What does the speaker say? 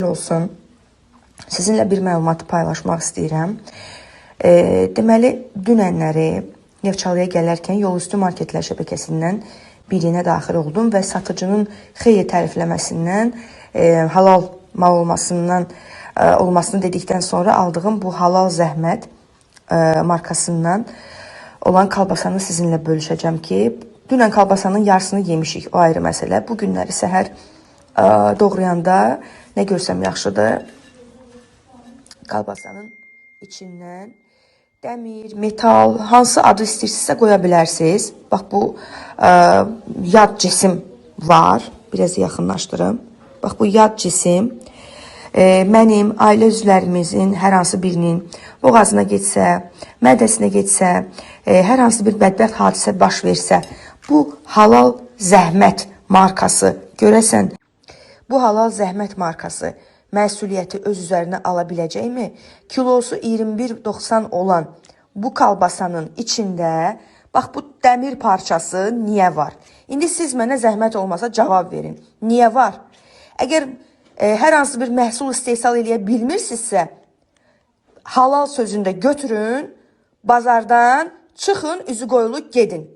Olsun. Sizinlə bir məlumatı paylaşmaq istəyirəm. Deməli, dünənləri Neftçalıya gələrkən yolüstü marketlər şəbəkəsindən birinə daxil oldum və satıcının xeyli tərifləməsindən, halal mal olmasından olmasını dedikdən sonra aldığım bu halal zəhmət markasından olan kalbasanı sizinlə bölüşəcəm ki, dünən kalbasanın yarısını yemişik, o ayrı məsələ. Bu günləri səhər doğrayanda nə görsəm yaxşıdır. Kalbasanın içindən dəmir, metal, hansı adı istəyirsinizsə qoya bilərsiniz. Bax bu yad cisim var. Biraz yaxınlaşdırım. Bax bu yad cisim mənim ailə üzvlərimizin hər hansı birinin boğazına getsə, mədəsinə getsə, hər hansı bir bədbəxt hadisə baş versə, bu halal zəhmət markası görəsən, bu halal zəhmət markası məsuliyyəti öz üzərinə ala biləcəkmi? Kilosu 21.90 olan bu kalbasanın içində bax bu dəmir parçası niyə var? İndi siz mənə zəhmət olmasa cavab verin. Niyə var? Əgər hər hansı bir məhsul istehsal eləyə bilmirsinizsə, halal sözünü də götürün, bazardan çıxın, üzü qoyulu gedin.